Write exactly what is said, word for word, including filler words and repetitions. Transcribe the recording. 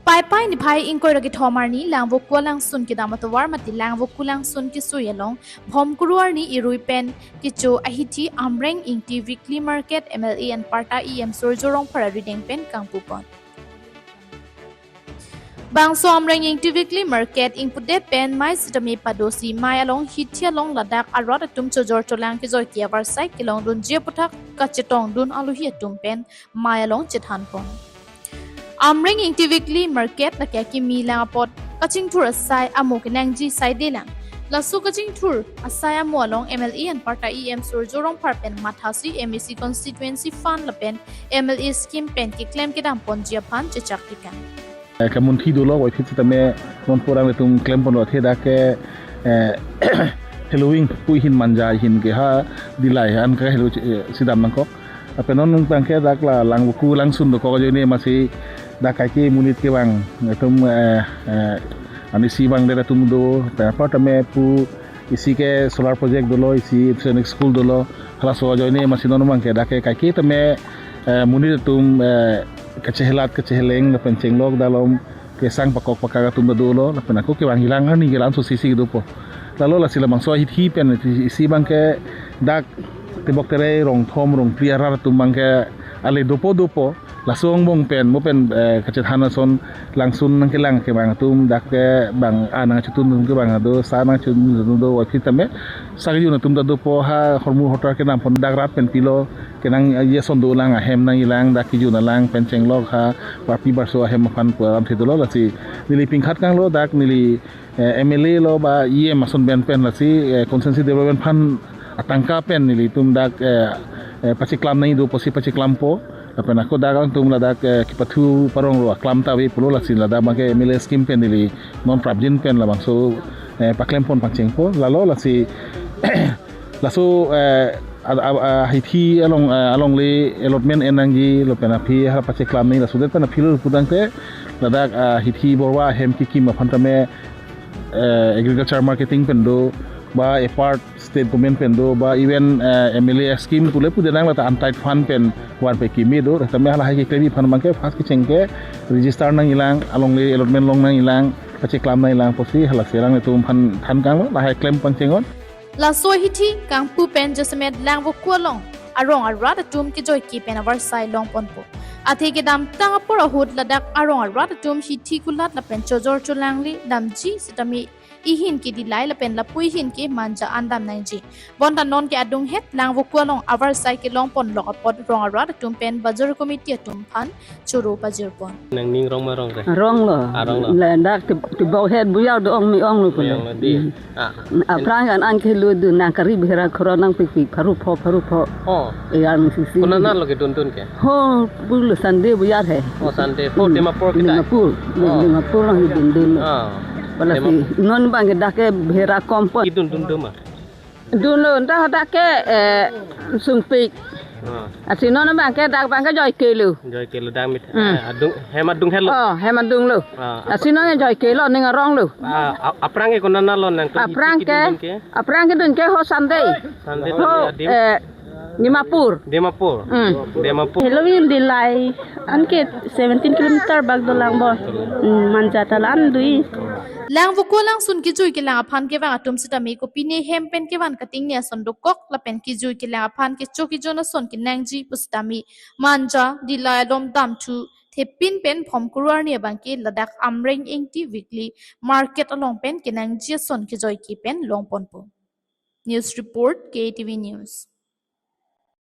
Paipai niphai ingkoi ra kethom arni Langvoku alangsun kedam atovar mate Langvoku langsun kesui along Bhomkuru arni irui pen kecho ahithi Amreng Ingti Weekly Market M L A anparta E M Surjya Rongphar arideng pen kangpupon. Bangso Amreng Ingti Weekly Market ingpudet pen mei sitame padosi mei along hithi along ladak arat atum chojor cholang kejoike avarsai kelongdunji aputhak kachetongdun alohi atum pen mei along chethanpon. Amreng Ingti Weekly Market lake akimi lang apot kachingthur asai amo kenangji saidelang. Laso kachingthur asai amo along M L A anparta E M Surjya Rongphar pen mathasi M A C constituency fund lapen M L A scheme pen keklem kedamponji aphan chechak tikang. Eh, kamunthi dolo, waithit sitame non porang atum klemponlo athe dak ke, eh, Halloween pu ahin manja ahin ke ha Dillai an ke Halloween, eh, sidam nangkok. Lapen non nung tangke dak la Langvoku langsun dokok ajoine masi dak kaike monit kevang atum, eh, eh, ani si vangdet atum do, pen apar tame pu isi ke solar project dolo, isi Sainik school dolo, halaso ajoine masi non abangke dak ke kaike tame, eh, monit atum, eh, kachehelat kacheheleng lapen chenglok dalom kesang pakok pakak atum ta dolo, lapen ako kevang hilang arni kelang so sisi kedopo. Lalo lasi labangso ahithi pen isi abangke dak tebok terei rongthom rongphli arat atum abangke ale dopo dopo, laso angbong pen mo pen, eh, kachethan ason langsun nangkelang kevang atum dak ke bang anang chotun atum kevang do, sa nangchotun atum do, waithit tame sa kejun atum ta dopo, ha hormu hotar kenampon dak rat pen pilo kenang, eh, ason dolang, ahem nangkelang, dak kejun alang pen chenglok ha barpi barso ahem aphan pu alamthe dolo. Lasi neli pingkhat kanglo dak neli, eh, M L A lo ba E M ason pen pen lasi, eh, constituency development fund atangka pen nelitum dak, eh, eh, pacheklam nangji do pusi pacheklampo. Lapen ako dak atum ladak, eh, kepathu parong lo aklam ta ave pulo, lasi ladak abangke M L A scheme pen neli non prapjin pen labangso, eh, paklempon pangchengpo. Lalo lasi laso, eh, a, a, a, hithi along, eh, alongle allotment en nangji lapen aphi ha pacheklam nangji laso det pen aphi lo pu tangte ladak, ah, hithi borwa ahem kekim aphan tame, eh, agriculture marketing pen do ba apart state government pen do ba even, eh, M L A scheme pule pude nang lata untied fund pen vanpe kimi do, tame halahai keklem aphan abangke first kecheng ke register nangjilang, alongle allotment long nangjilang, pacheklam nangjilang pusi halasi alanglitum aphan than kanglo, lahai klem pangcheng-ot. Laso ahithi kangpu pen jasemet Langvoku along arong arat atum kejoike pen avarsai longponpo. Athe kedamtang apor ahut ladak arong arat atum hithi kulat lapen chojor cholangle damji sitame ihin ke Dillai lapen lapu ihin ke Manja an dam nangji. Bonta non ke adunghet Langvoku along avarsai kelongpon lok apot rong arat atum pen bajar committee atum aphan choro pajirpon. Nangning rong ma rongre? Rong lo. Ah, rong lo. Ladak te, tebok het buyar do ong me-ong lo pulo. Me-ong lo di. Hmm. Ah. Aphrang an an kehelo dun nang kari bihera khoro nangpikpik pharu pho pharu pho. Oh. Egar nangsi si. Konat lo keduntun ke? Ho, pulo Sunday buyar he. Oh, Sunday. Oh, hmm. Dimapur kita. Dimapur. Oh. Dimapur nangkedundun lo. Ah. Pala si Dimapur. Non abangke dak ke bihera kompon. Kedundun do ma? Dunlo, anta hadak ke, eh, sungpik. Ah. Lasi non abangke dak abangke joike lo. Joike lo dak mit. Hmm. Eh, adung, hem adung helo. Oh, hem adung lo. Ah, lasi non joike lo, ning arong lo. Ah, a-, aphrang ke konat lo nangtum? Aphrang ke, kedun ke? Aphrang kedun ke ho Sunday. Sunday ho, Sunday adim? Eh, Dimapur. Dimapur. Hmm. Dimapur. Halloween Dillai. Anke seventeen kilometer bak dolang bo. Hmm, Manja ta la-an dui. Langvoku alangsun kejui kelang aphan kevang atum sitame kopine hem pen kevan kating ne ason dokok lapen kejui kelang aphan kecho kejon ason kenangji pusitame Manja, Dillai along damthu thepin pen Bhomkuru arni abangke ladak Amreng Ingti Weekly Market along pen kenangji ason kejoike pen longponpo. News report, K T V News.